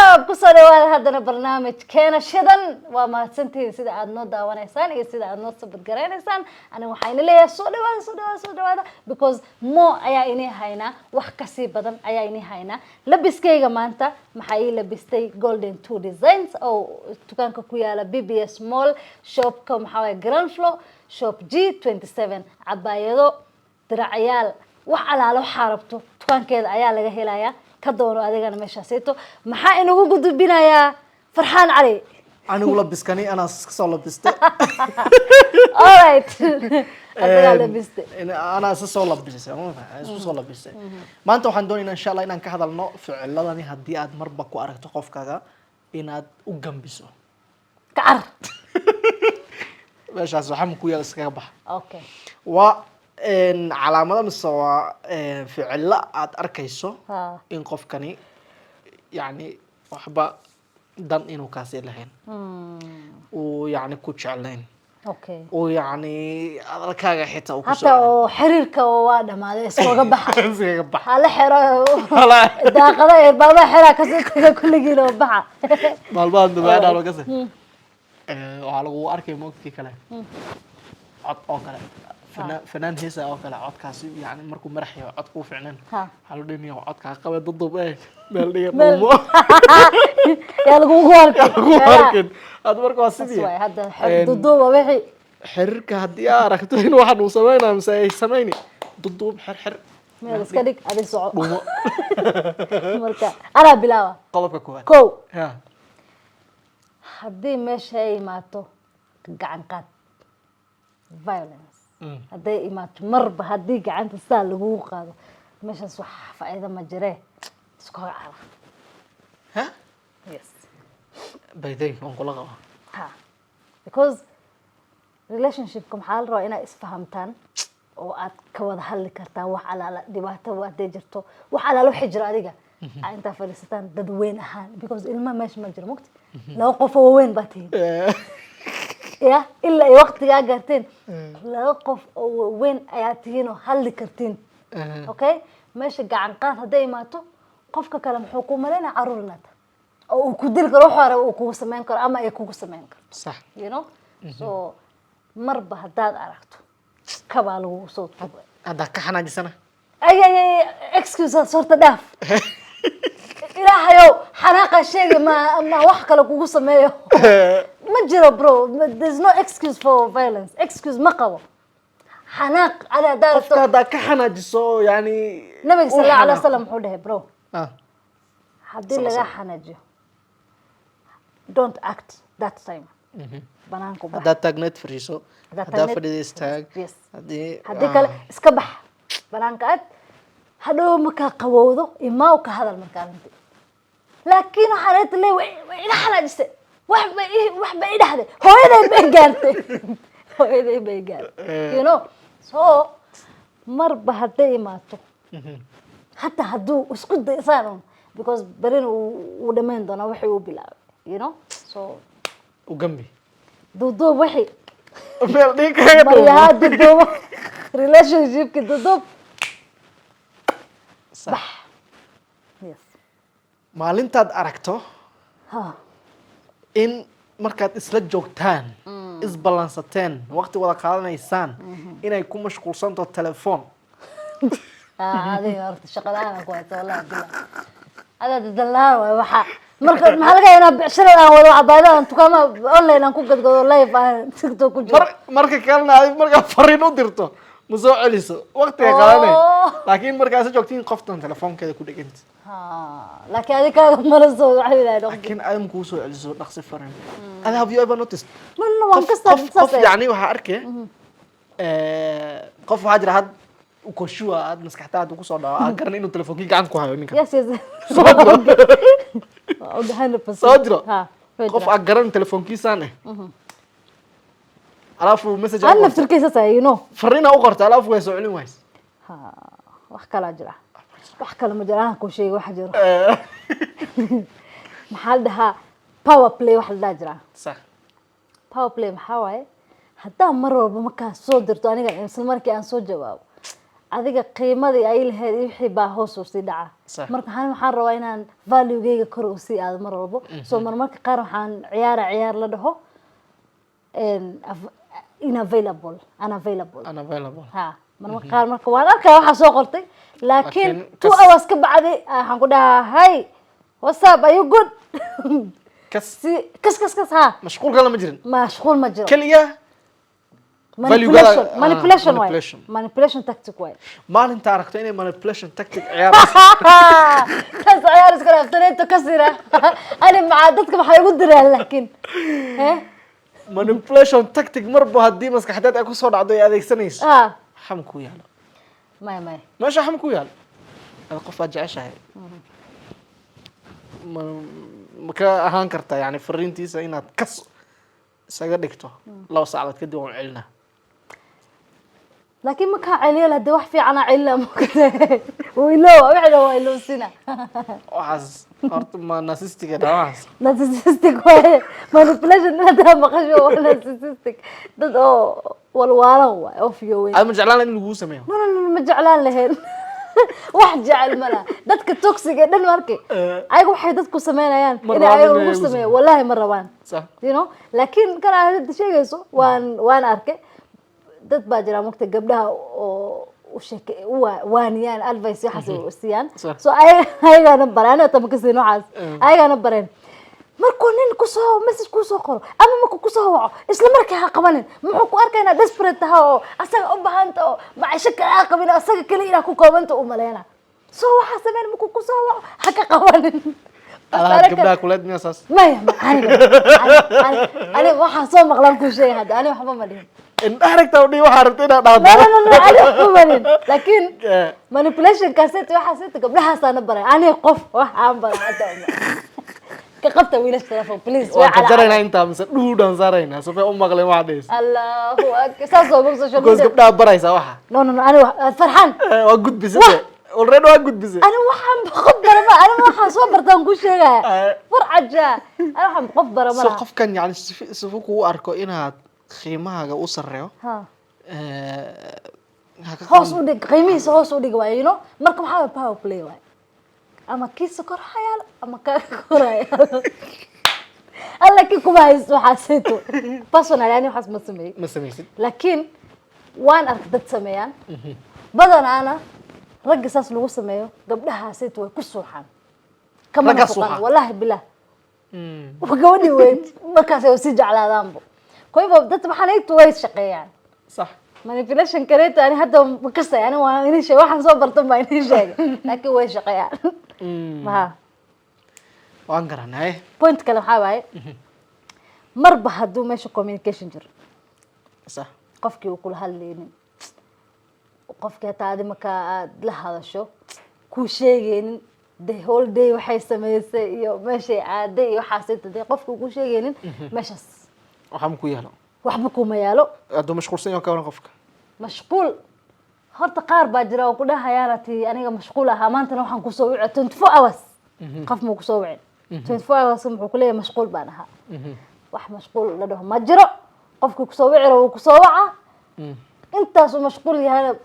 Up? Kusoo dhawaada haddana barnaamijkeena shidan. Waa mahadsantihiin sida aad noo daawanaysaan iyo sida aad noo sabadgaraynaysaan. Aniga waxaa ina leeyahay soo dhawaada, soo dhawaada, soo dhawaada, because mo ayaa inii haynaa, wax kasii badan ayaa inii haynaa. Labiskayga maanta maxaa ii labistay? Golden Two Designs oo dukaanka ku yaala BBS Mall, shopka maxaa waye, ground floor, shop G27. Cabaayado, diracyaal, wax alaalo waxaa rabto dukaankeeda ayaa laga helayaa. Ka doono adigana meeshaasito. Maxaa inagu gudbinayaa Farxaan Cali? Anigu labiskani anaa iska soo labistay. Alright, adigaa labistay. Anaa isa soo labisay, ma fahan, isku soo labisay. Maanta waxaan doonaynaa, insha Allah, inaan ka hadalno ficiladani haddii aad marba ku aragto qofkaga inaad u gambiso. Kacar. Meeshaas waxaa ku yaal iskaga baxa. Waa calaamado mise waa ficilo aad arkayso in qofkani yani waxba dan inuu kaasi lahayn, uu yani ku jeclayn, uu yani hadalkaaga xitaa uu kusoo hataa oo xiriirka oo waa dhamaaday, iskaga baxa. Iskaga baxa. Hala xero daaqada ee baabaha, xeraa kasoo taga kulligiin oo baxa. Maalmahan dabaadhaan kase waxaa lagu arkay moogtii kale cod oo kale, fanaan heesa oo kale, codkaasi yani markuu maraxyo cod kuu ficneen. Waxaa loo dhehmaya codkaa qabe dudub meel dhiga dhuumo. Yaa lagugu arkin. Lagu arkin hadda. Marka waa sidii waay hadda duduuba wixii. Xiriirka haddii aa aragto in waxaan uu sameynayo mise ay sameyni, duduub, xer xer. Meel iska dhig, adi soco. Dhuumo. Marka anaa bilaaba. Qodobka koowaad. Kow. Ya. Haddii meesha ay imaato gacan qaad, violence, hadday imaato, marba haddii gacanta saa lagugu qaado, meeshaas wax faa'iido ma jiree, iskaga cara. Ha. Yes. Bayday waan kula qabaa. Ha, because relationshipka maxaa la rabaa? Inaad isfahamtaan oo aad ka wada hadli kartaan wax alaala dhibaato hadday jirto, wax alaala waxay jiro adiga aa intaa fadhiisataan dadweyn ahaan, because ilmaha meesha ma jiro mugti, laba qof oo waaweyn baa tihiin ya ilaa ay waqtigaa gaarteen, laba qof oo waaweyn ayaa tihiin oo hadli kartiin. Okay, meesha gacan qaad hadday imaato, qofka kale muxuu ku malaynaya? Caruur inaad tahay oo uu ku dili karo, wax hore uu kugu samayn karo ama ay kugu samayn karto. So marba haddaad aragto kabaa lagugu soo tuuray. Haddaa ka xanaajisana? Ay ay ay, excuses horta dhaaf. Ilaahayow, xanaaqa sheegi ma wax kale kugu sameeyo ma jiro, bro. There's no excuse for violence. Excuse ma qabo xanaaq ada haddaa qofka rabto. Haddaa ka xanaajiso yani Nabiga uu sal Allahu alay xanaaqo. wasalam muxuu dhahay, bro? Haddii Sal lagaa sal. xanaajiyo, don't act that time. Banaanku bax. Haddaad taagneed, fadhiiso. Haddaad haddaa taagneed- fadhida, istaag. Yes. Haddii Haddii kale iska bax, banaanka aad, hadhow markaa qabowdo imaaw, ka hadal markaa arrinti. Laakiin waxaa reeta le way iga xanaajisay, wax bay i dhahday, hooyaday bay gaartay, hooyaday bay gaartay. So marba hadday imaato, hataa hadduu isku daysaan un, because berina uu dhamayn doonaa wixii uu bilaabay. So u gambi. Duuduub wixii. Meel dhig kaga maryahaa dhuumo. Duuduubo relationshipki, duuduub. Yes. Maalintaad aragto in markaad isla joogtaan, isballansateen, waqti wada qaadanaysaan, inay ku mashquulsanto telefoon. Adiga horta shaqada ku haysa, wallahi billah, adaa dadalaal waay. Waxaa marka maxaa laga yaabaa? Inaa becsharada aan wado, cabaayadaha aan dukaamaha online aan ku gadgado, live aan TikTok ku jiro. Marka kalena aad markaa fariin u dirto, ma soo celiso, waqtiga qaadanay. Laakiin markaa isla joogtiin, qoftan telefoonkeeda ku dheganta. Ha, laakiin adi kaaga mala soo waxay yidhahdeen. Laakiin aad kuu soo celiso dhaqsi fariin. Ada, have you ever noticed? No, waan qof ka qof qof saas. Yani waxaa arkay qof waxaa jira had koshua aad maskaxtaada ku soo dhaco, aad garan inuu telefoonkii gacanta ku hayo ninkan. Yes. Soo jiro. 100%. Soo jiro. Ha. Qof aad garan telefoonkiisaan alaafu message An naftirkiisa saa. Fariina u qorta, alaafu way soo celin ways. Ha, wax kalaa jira, wax kale ma jira. Anaa kuu sheegay waxa jiro. Maxaa la dhahaa? Power play waxa la dhaha jiraa. Power play maxaa waaye? Haddaa mar walba markaa soo dirto, aniga isla markii aan soo jawaabo. Adiga qiimadii ay lahayd iyo wixii baa hoos u sii dhaca. Marka waxaan rabaa inaan valuegeyga kor u sii aado mar walbo. So marmarka qaar waxaan ciyaara ciyaar la dhaho inavailable, unavailable. Unavailable. Ha, marmarka qaar marka waan arkaa waxaa soo qortay, laakiin Laakiin 2 hours ka bacdi waxaan ku dhahaa, "Hey, what's up? Are you good?" Kas. Si kas kas kas, ha. Mashquul kale ma jirin. Mashquul ma jiro. Keliya Manipulation. Manipulation waay. Manipulation. Manipulation tactic waay. Maalinta aragto inay manipulation tactic ciyaarayso. Kaas ciyaar iska dhaaftaneeto kasira ani macaa dadka maxay igu diraan, laakiin Manipulation tactic marba haddii maskaxdeed ay kusoo dhacdo ay adeegsanayso, xam ku yaalo. Maya, maya. Meesha xam ku yaalo, ada qof aad jeceshahay ma ka ahaan kartaa yani fariintiisa inaad kas isaga dhigto, 2 saacadood kadib waan celinaa? Laakiin ma kaa celiyo, hadee wax fiicana celina makate waylo wixina waa ilowsina. Waxaas horta ma narcissistic dhawaas? Narcissistic waaye. Manipulation hadaa maqasho, waa narcissistic, dad oo walwaalan waay oo fiyoweyn. Aad ma jeclaan in laguu sameeyo? No, ma jeclaan lahayn. Wax jecel ma laha. Dadka toxic ee dhan markay ayaga waxay dadku sameynayaan Ma inay rabaan ayaga in lagu ayagu sameeyo, wallahi ma rabaan. Laakiin kan aad hadda sheegayso waan arkay, dad baa jira mugta gabdhaha oo u sheeke u waaniyaan, advice waxaas u siiyaan. So ayagaana bareen, aniga tama kasiin waxaas. Ayagaana bareen markuu nin kusoo message kusoo qoro ama markuu kusoo waco, isla markii ha qabanin. Muxuu ku arkay inaad desperate tahay oo asaga u baahanta oo macisho kale aa qabin, asaga keli inaad ku koobanta u maleyna. So waxaa sameyn, markuu kusoo waco ha ka qabanin. Adaa gabdhaha kuleed miyaa saas? Maya, aniga aniga waxaan soo maqlaan kuu sheegay hadda, aniga waxba ma dhihin. Indirect udhihi waxaa rabta inaad No. dhahdo. No, aniga waxba ma dhihin, laakiin manipulation kaaseti waxaaseti gabdhahaasaana baray. Aniga qof wax aan baray hadda ka qabta wiilasha telephone, please. Waan ka jaraynaa intaa mise dhuudhaan saaraynaa sifay u maqleen waxaa dhehaysa. Allahu akbar, saas oo social Because media. Gabdhaha baraysaa waxa. No, aniga Farxaan. Waa gudbisay de. Already waa gudbisay. Aniga waxaan qof bara ma, aniga waxaan soo bartaan ku sheegaya. War cajaa, aniga waxaan qof bara ma So laha. Qofkan yani sifu kugu arko inaad qiimahaaga u sareeyo, ha ka hoos qaban. U dhig qiimihiisa, hoos u dhig waayo. Marka maxaa waay? Power play waay, ama kiisa kor hayaalo ama kaaga korayaalo. Alla laakiin kuma haysto waxaasayto personally, ani waxaas ma sameeyey. Ma samaysid. Laakiin waan arkay dad sameeyaan. Badanaana ragga saas lagu sameeyo, gabdhahaasayto way ku suuxaan, kamana Raggaa fuqaan. suuxa? Wallahi bilah, gabadhii way markaas ay sii jeclaadaanbo. Koyba dad waxaan egtu way shaqeeyaan. Manipulation kareeto ani hadda ma kasay, ani waa idin sheeg, waxaan soo bartan baa idin sheegay, laakiin way shaqeeyaan ha. Waan garanay. Point kale waxaa waaye, marba hadduu meesha communication jiro, qofkii uu kula hadlaynin, qofkii hataa adi markaa aad la hadasho kuu sheegaynin the whole day waxay samaysay iyo meeshay aaday iyo waxaas inta dee qofka uu kuu sheegaynin, meeshaas Waxaa ma ku yaalo? Waxba kuma yaalo. Hadduu mashquulsan yaho, ka waran qofka? Mashquul horta qaar baa jira oo ku dhahayaana ti aniga mashquul ahaa maantana, waxaan kusoo wici 24 hours, qof muu kusoo wicin 24 hours, muxuu kuleeyahay mashquul baan ahaa. Wax mashquul la dhaho ma jiro. Qofkii kusoo wici rabo wuu kusoo waca. Intaasuu mashquul yahayna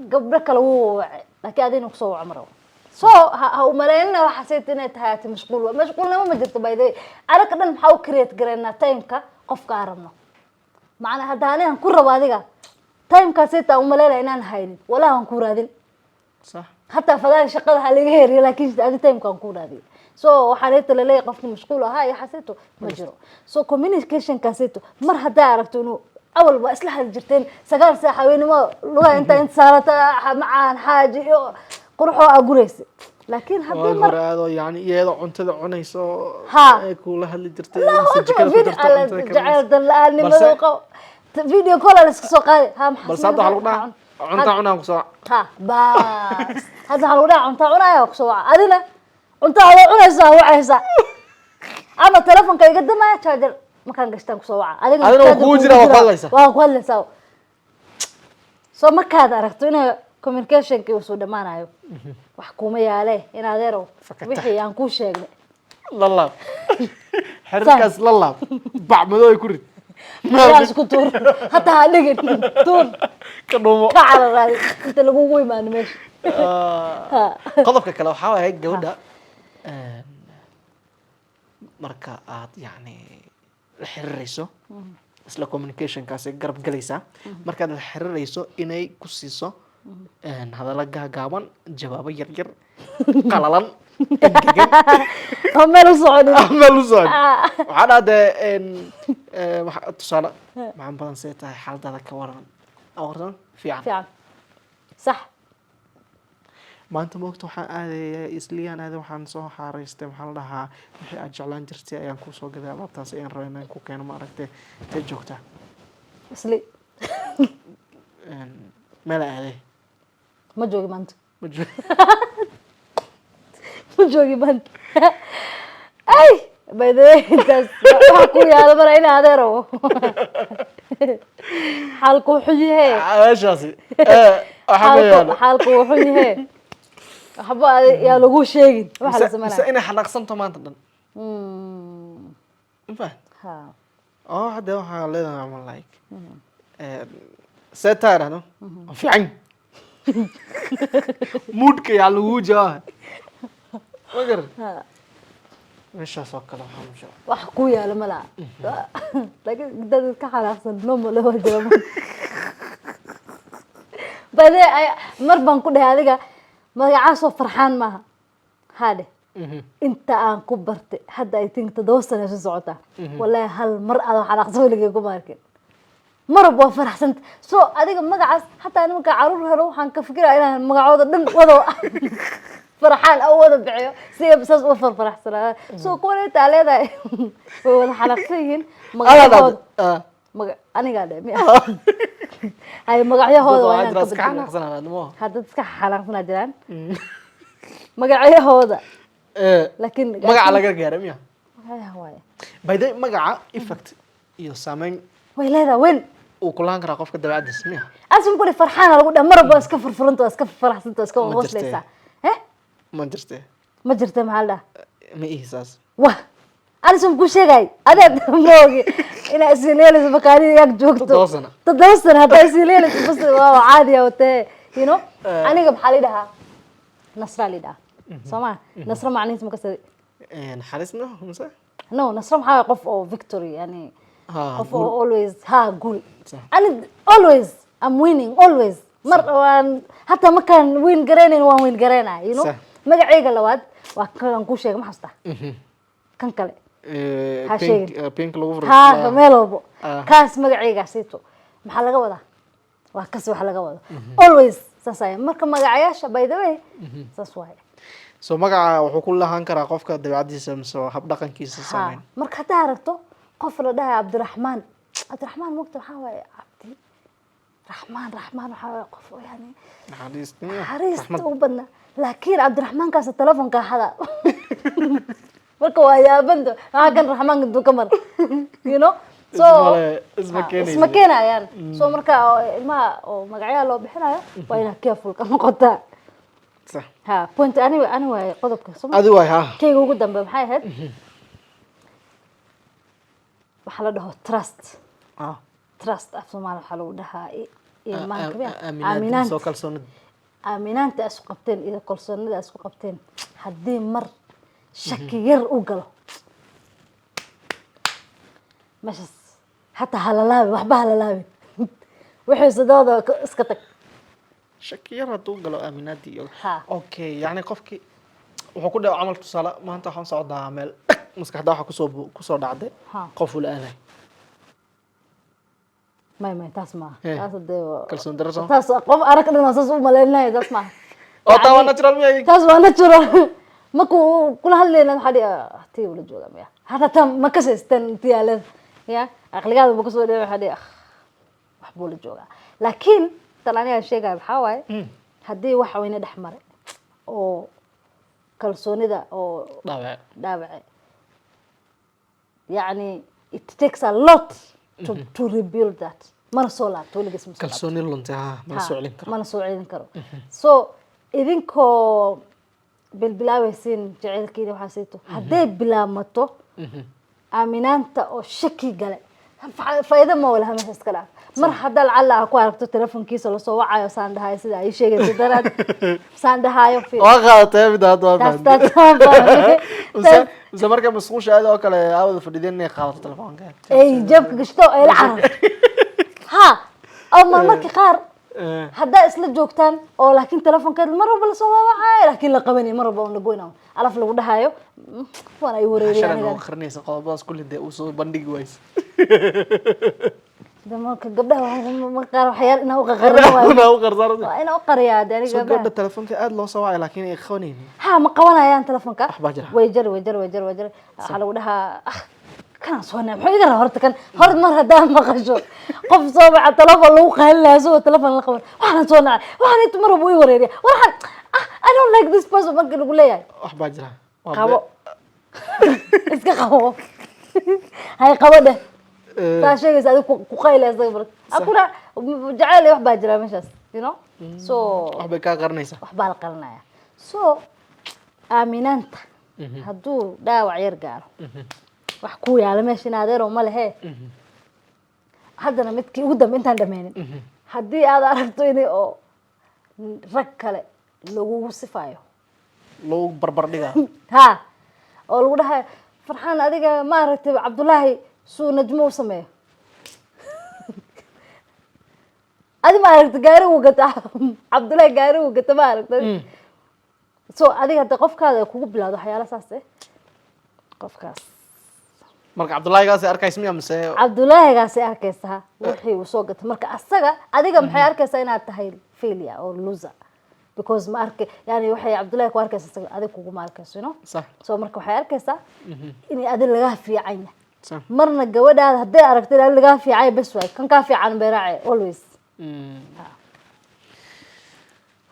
gabdho kale wuu wacay, laakiin adina kusoo waco ma rabo. So ha umaleynina waxaasayt inay tahay ati mashquul. Mashquulnimo ma jirto. By the way, anaga dhan maxaa u create gareynaa timeka qofka aan rabno. Macnaa hadda anigan ku rabo adiga, timekaasayta aan umaleynaya inaan haynin, walahi waan ku raadin. Hataa fadaal shaqada ha laga heriyo, laakiin adi timeka aan ku raadiyo. So waxaan inta laleeyahay qofki mashquul ahaa iyo xasito ma jiro. So communicationkaasito mar haddaa aragto inuu awal waa isla hadli jirteen 9 saac haweenimo, lugaha intaa inta saarata, macaan xaaji iyo quruxoo aa guraysa, laakiin haddii Waag mar hore aadoo yani iyadoo cuntada cunayso ay kula hadli jirtay, Allahu mise akbar, jikada ku video jirto alla cuntada jecel karinayso. dan la-aanimada qabo, video call aa la iska soo qaaday ha maxaa Balse hadda waxaa lagu dhahaa cunta cunaan kusoo ha bas, hadda waxaa lagu dhaha cuntaa cunaya kusoo waca, adina cuntaa adoo cunaysa wacaysa, ama telefonka iga damaya, charger markaan gashtaan kusoo waca adiga. Adina waa Charger kugu jira, waa ku hadlaysaa. Waa ku hadlaysaa. So markaad aragto inay communicationkii uu soo dhamaanayo, wax kuma yaale in adeerow. Fakata. Wixii aan kuu sheegnay La laab xiriirkaas, la laab, bac madow ay ku rid. Meelahaas ku tuur, hataa ha dhigin, tuur. Ka dhuumo. Ka cararaadi inta lagugu imaano meesha. Qodobka kale waxaa waaye gabadha marka aad yani la xiriirayso, isla communicationkaasi garab galaysaa, markaad la xiriirayso inay ku siiso hadallo gaagaaban, jawaabo yar yar, qalalan, engegan. Oo meel u soconin. Ah, meel u socon. Waxaa dhahde tusaale maxaan badan, see tahay, xaaladaada ka waran, awarsan fiican. Fiican, sax. Maanta moogta waxaan aadaya isliyaan aaday, waxaan soo xaaraystay, maxaa la dhahaa, wixii aad jeclaan jirtay ayaan kusoo gaday, alaabtaas ayaan rabay inaan ku keeno, ma aragtay, intee joogtaa? Isli. Meel aaday. Ma joogi maanta. Ma jiro. Ma joogi maanta. Ay, by the way, intaas waxa ku yaalo mara ina adeerow, xaalku wuxuu yahe. Meeshaasi waxa ma yaalo. Xaalku wuxuu yahe, waxba yaa lagu sheegin waxa la mise sameynaya. Inay xanaaqsanto maanta dhan. Ma fahan? Ha. Oo hadda waxaa leedahay ama like see taa idhahdo, waa fiican, moodka yaa lagu jawaaba, ma garan? Ha. Meeshaas oo kale waxaa musha Wax ku yaalo ma laha, laakiin dad ka xanaaqsan normal waa jira. Bade mar baan ku dhahay, adiga magacaasoo Farxaan maaha, haa dheh. Inta aan ku bartay hadda, I think 7 sano soo socotaa, wallahi hal mar adoo xanaaqsan weligay kuma arkin. Marab waa faraxsanta. So adiga magacaas hataa nimanka caruur helo, waxaan ka fikiraya inaan magacooda dhan wado Farxaan au wada bixiyo si ay saas uga farfaraxsanaadaan. So kuwan intaa leedahay way wada xanaaqsan yihiin, magacyahooda anigaa dhe miya hay, magacyahooda waa inaan ka iska bedelo. Xanaaqsanaa. Hadda iska xanaaqsanaa jiraan magacyahooda, laakiin Magaca laga gaaray miya? Magacaha waaye. By the way, magaca effect iyo saameyn way leedahay weyn. Uu kulaan karaa qofka dabeecadiisa miya? Asun kuli Farxaana lagu dhaha, marab waa iska furfuranta, waa iska faraxsanta, waa iska Ma jirtee. hooslaysaa eh. Ma jirte. Ma jirta, maxaa la dhaha? Ma ihi saas. Wah, anisun ku sheegay, adeed ma ogi inaa isileelayso makaanida yaag joogto. 7 sano. 7 sano haddaa isileelayso, bas waa caadiya watee, you know. Aniga maxaa la dhahaa? Nasra la dhahaa, soo ma Nasra macnihiis ma kasadi? Naxariisna mise? No, Nasra maxaa waay? Qof oo victory yani, qof oo always ha guul. Ani always I'm winning, always. Mar waan hataa markaan win garaynayn, waan win garaynaya, you know. Magacayga labaad waa kan ku sheegay, ma xasuustaa kan kale? Ha Pink. sheegin. Pink lagu Ha, meel walbo. Kaas magacaygaasito maxaa laga wadaa? Waa kas wax laga wado, always saas aya. Marka magacayaasha, by the way, saas waaye. So magaca wuxuu ku lahaan karaa qofka dabeecadiisa mise habdhaqankiisa saameyn. Marka haddaa aragto qof la dhahayo Cabdiraxmaan, Cabdiraxmaan mogta waxaa waaye Cabdi Raxmaan, Raxmaan waxaa waaye qof oo yani naxariis. Naxariista Raxmad. ugu badnaa, laakiin Cabdiraxmaankaas telefonka hada marka waa yaabanta, maxaa kan Raxmaanka intuu ka mar, you know. So Isma Ha, keenaysid. Isma keenayaan. So marka oo ilmaha oo magacyaha loo bixinayo waa inaad careful ka noqotaa. Sax. Ha, point ani waaye qodobka soo ma? Adi waay, ha. Kayga ugu dambe maxay ahayd? Waxaa la dhaho trust. Trust af Soomaali waxaa lagu dhahaa iimaanka miya? Aaminaad. Aaminaanta. Soo kalsoonida. Aaminaanta isku qabteen iyo kalsoonida isku qabteen, haddii mar shaki yar u galo meeshaas, hataa halalaabin, waxba halalaabin, wixii sidooda iska tag. Shaki yar hadduu galo aaminaadii iyo okay, yani qofkii wuxuu ku dhaca camal, tusaale, maanta waxaan socdaa meel dhag, maskaxda waxaa kusoo dhacday qof uu la aaday. May, taas maaha. Eh. Taas dee Kalsoon darro soo? Taas qof arag dhan saas u malaynaya, taas maaha. Oo taa waa natural miya? Taas waa natural. Markuu kula hadlayna waxaa dhihi, "Ah, tii ula jooga miya?" Hataa tan ma kasaystan tiyaalada ya aqligaada ma kasoo dhici, waxaa dhihi, "Ah, wax buu la joogaa." Laakiin tan aniga sheegaya maxaa waaye? Haddii wax weyne dhex maray oo kalsoonida oo dhaawac dhaawace, yacni it takes a lot to rebuild that. Mana soo laabto weligiis, ma soo laabto. Kalsooni luntay, ha, mana soo celin karo. Mana soo celin karo. So idinkoo bilbilaawaysiin jaceylkiina waxaa siito, hadday bilaamato aaminaanta oo shaki gale, Faa'iido ma walaha, meesha iska dhaaf. Mar haddaa lacalla aa ku aragto telefonkiisa lasoo wacayo, saan dhahayo, sida ay sheegayso daraad, saan dhahayo Waa qaadatay midda hadda, waa taas. fahamtay. Taas waan fahmay. Mise marka masquusha aada oo kale aawada fadhideen inay qaadato telefoonka. Ay jeebka gashto, ay la cararto, ha, ama marka qaar haddaa isla joogtaan oo laakiin telefonkeed mar walba lasoo waawacaayo, laakiin la qabanay mar walba, la goyna alaf lagu dhahayo, waan ay wareeriya. Shalay Aniga noo akrinaysa qodobadaas kulli, dee uu soo bandhigi wayse. De marka gabdhaha marka qaar waxyaal inaa uqaqarino waayo. Una u qarsan. Waa inaa uqariyaa de aniga soo gabdhaha. Gabadha telefoonka aada loo soo wacay laakiin ay qabanaynin. Ha, ma qabanayaan telefonka. Wax baa jira. Way jari, way jari, way jari, way jari. Waxaa lagu dhahaa, ah, kanaan soo naa, muxuu iga rabaa horta kan hor? Mar haddaa maqasho qof soo baxa, telefon lagu qaalinaya isagoo telefon la qaban, waxaan soo nacay, waxaan inta mar walba ii wareeriya, waxaan, ah, I don't like this person, marka lagu leeyahay. Wax baa jira. Waa Qabo, iska qabo, hay qabo dheh. Saa sheegaysa adiga ku qayla isaga marka akuna jacayl iyo wax baa jira meeshaas, so wax bay kaa qaranaysaa. Wax baa la qaranaya. So aaminaanta hadduu dhaawac yar gaaro, wax ku yaala meesha in adeero ma lehe. Haddana midkii ugu dambe intaan dhameynin, haddii aad aragto inay oo rag kale lagugu sifayo, lagu barbar dhigaa, ha, oo lagu dhahayo, "Farxaan, adiga ma aragtay Cabdullaahi suu Najmo u sameeyo? Adi ma aragtay gaari uu gata Cabdullaahi, gaari uu gata ma aragtay?" So adiga hadda qofkaada kugu bilowdo waxyaala saas eh, qofkaas. Marka Cabdullaahigaas arkays miya mise? Cabdullaahigaasay arkaysaa wixii uu soo gatay. Marka asaga adiga maxay arkaysaa? Inaad tahay failure or loser, because ma arka, yani waxay Cabdullaahi ku arkaysa isaga adiga kuguma arkayso. So marka waxay arkaysaa in adi lagaa fiican yahay. Marna gabadhaada hadday aragto in adi lagaa fiican yahay, bes waay, kan kaa fiican bay raace always.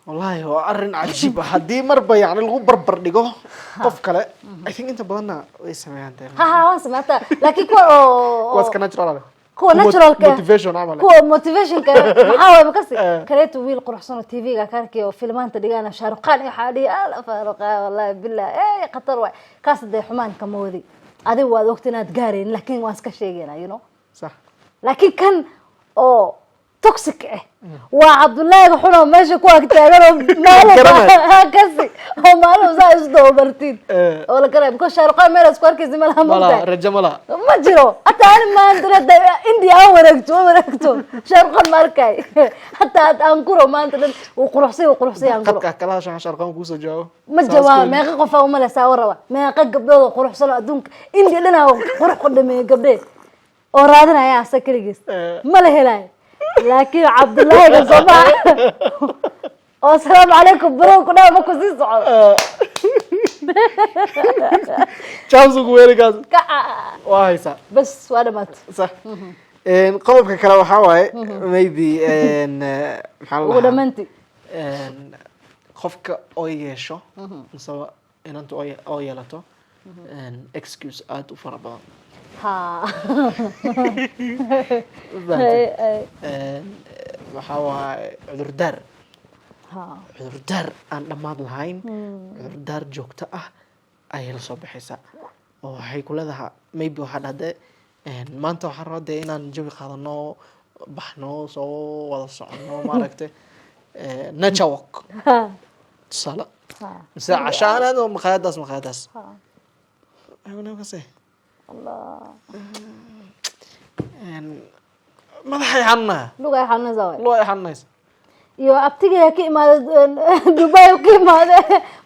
Wallahi waa arrin cajiib ah haddii marba yani lagu barbar dhigo qof kale. I think inta badanna way sameeyaan dee. Ha ha, waan samey hataa, laakiin kuwa oo Kuwaas ka natural ah. Kuwa naturalka. Motivation camal. Kuwa motivationka maxaa waay makasi kaleeto, wiil quruxsan oo TV-ga ka arkay oo filmaanta dhigana, Shaaruqaan iyo waxaa dhihi ala Faaruqaan, wallahi billah, eh, khatar waay kaas. Dee xumaan kama wadi, adiga waad ogta inaad gaaraynin, laakiin waan iska sheegayna. Laakiin kan oo toxic ah waa Cabdullaahiga xun oo meesha ku ag taagan oo maalin Garanayo. kasi oo maalin saa isu dababartiin oo la garanay, because Shaaruqaan meel isku arkaysa malaha. Malaha. Mogtahay? Rajo malaha. Ma jiro. Hataa ani maanta hadda India aan wareegto, ma wareegto, Shaaruqaan ma arkay. Hataa aan kuro maanta dhan, wuu quruxsay, wuu quruxsay, aan kuro. Qadka kala hadashan, Shaarqaan kuusoo jawaabo. Ma jawaabo. Meeqa qofaa umaleysaa wa raba? Meeqa gabdhood oo quruxsan oo adduunka India dhanaa qurux ku dhameeyay gabdheed oo raadinaya asa keligiis? Ma la helayo. Laakiin Cabdullaahiga soomaa oo "Asalaamu calaykum bro" ku dhaha, ma ku sii socdo. Chance ugu weeligaas Kaca. waa haysaa. Bas, waa dhamaatay. Sax. Qodobka kale waxaa waaye maybe maxaa la Ugu dhahaa? dhamaanti. Qofka oo yeesho mise inanta oo yeelato excuse aada u fara badan. Fahamtay? Ay. Waxaa waaye cudurdaar, cudurdaar aan dhammaad lahayn, cudurdaar joogto ah ayay la soo baxaysaa oo waxay ku leedahay, maybe waxaa dhahde, "Maanta waxaan rabaa dee inaan jawi qaadano, baxno, soo wada socono, maaragtay, nature walk," tusaale, mise cashaan aad oo maqaayadaas maqaayadaas. Kase Allah. Madaxay xanuunaya. Lugay xanuunaysaa waay. Loo ay xanuunaysa. Iyo abtigaya ka imaada Dubai ka imaade,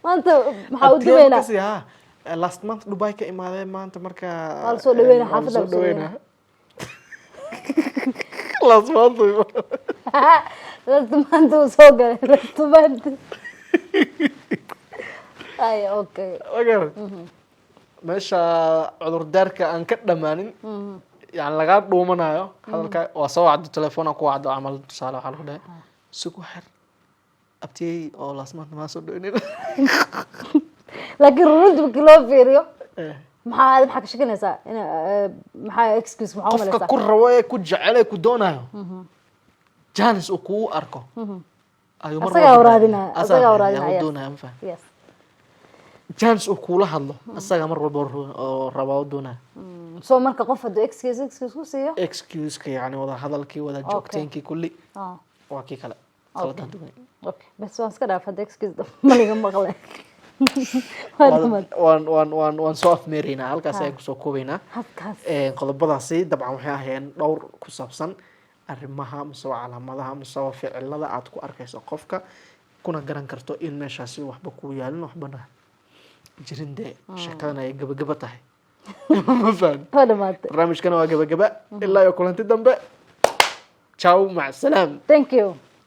maanta maxaa u Abtiga dubaynaa? Kasi, ha, last month Dubai ka imaadee, maanta marka Waa lasoo dhaweynaa, waa xaafadda lasoo lasoo dhaweynaa. Last month. Last maanta uu soo galay, last maanta ay, okay. Ma meesha cudurdaarka aan ka dhamaanin, yani lagaa dhuumanayo hadalka, waa soo wacdo, telefoona ku wacdo camal, tusaale, waxaa lagu dhahay, "Sug waxyar, abtiyey oo last month maa soo dhaweynin." Laakiin runta markii loo fiiriyo, maxaa ka shakinaysaa in maxaa excuse maxaa Qofka umalaysaa? ku rabo ee ku jecel ee ku doonayo, chance uu kugu arko ayuu mar Asagaa walba raadinaya, raadinaya. asagaa Asagaa raadinaya. doonaya, ma fahan? Yes. Chance uu kuula hadlo asaga mar walba oo raba oo doonaya. So marka qof hadduu excuse ku siiyo, excuse-ka, yani wada hadalkii, wada joogteenkii, kulli waa kii kale kala duwan. Okay, bas, waan iska dhaaf hadda. Excuse maliga maqle, waa dhamaad. Waan soo afmeeraynaa halkaas, ayaan kusoo koobaynaa. Halkaas. Qodobadaasi dabcan waxay ahaayeen dhowr ku saabsan arrimaha mise waa calaamadaha mise waa ficilada aad ku arkayso qofka, kuna garan karto in meeshaasi waxba ku yaalin, waxbana jirin, dee sheekadan ay gabagaba tahay, ma fahan? Waa dhamaatay. Barnaamijkana waa gabagaba. Ilaa iyo kulanti dambe, ciao, mac salaam. Thank you.